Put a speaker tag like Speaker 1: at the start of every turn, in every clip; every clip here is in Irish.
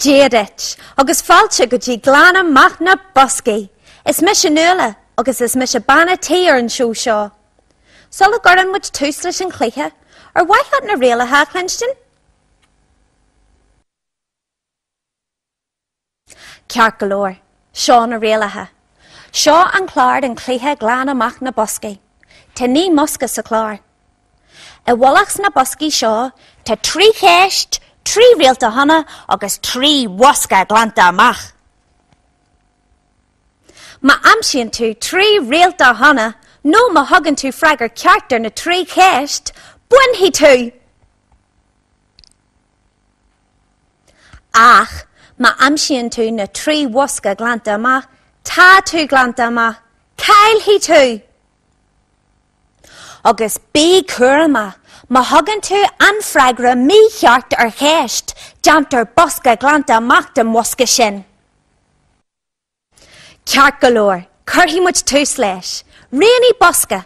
Speaker 1: Dia duit, agus fáilte go dtí Glan Amach na Boscaí! Is mise Nuala agus is mise bean a' tí ar an seó seo. Sula gcuireann muid tús leis an chluiche, ar mhaith leat na rialacha a chluinstin? Ceart go leor, seo na rialacha. Seo an clár don chluiche Glan Amach na Boscaí. Tá 9 mbosca sa chlár. I bhfolach sna boscaí seo tá 3 cheist, 3 réalta shona agus 3 bhosca glanta amach. Má aimsíonn tú 3 réalta shona nó má thugann tú freagra ceart ar na 3 cheist, bainfidh tú! Ach má aimsíonn tú na 3 bhosca glanta amach, tá tú glanta amach, caillfidh tú! Agus bí cúramach, má thugann tú an freagra mícheart ar cheist, déantar bosca glanta amach den bhosca sin. Ceart go leor, cuirfidh muid tús leis. Roghnaigh bosca.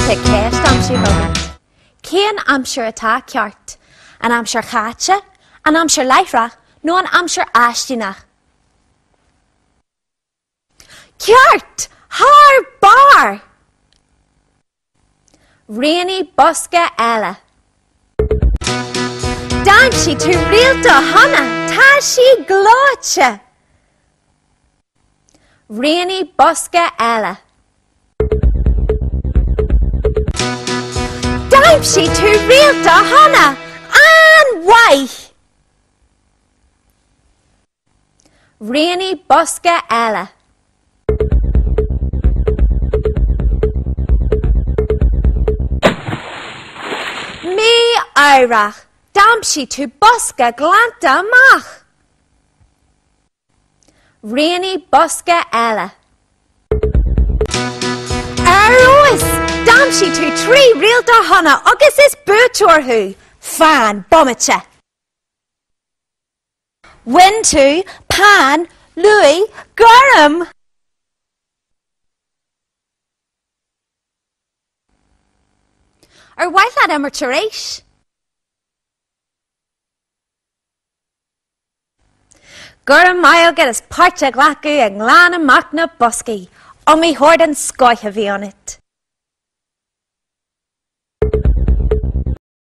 Speaker 1: Tá ceist aimsithe agat. Cén aimsir atá ceart? An aimsir chaite, an aimsir láithreach nó an aimsir fháistineach? Ceart! Thar barr! Roghnaigh bosca eile. D'aimsigh tú réalta shona! Tá sí gleoite! Roghnaigh bosca eile. D'aimsigh tú réalta shona! An-mhaith! Roghnaigh bosca eile. Mí-ádhúil! D'aimsigh tú bosca glanta amach! Roghnaigh bosca eile. Ar fheabhas! D'aimsigh tú 3 réalta shona agus is buaiteoir thú! Fan bomaite! Bhain tú peann luaidhe gorm! Ar mhaith leat imirt arís? Go raibh maith agat as páirt a ghlacadh i nGlan Amach na Boscaí. Iomaitheoir den scoth a bhí ionat.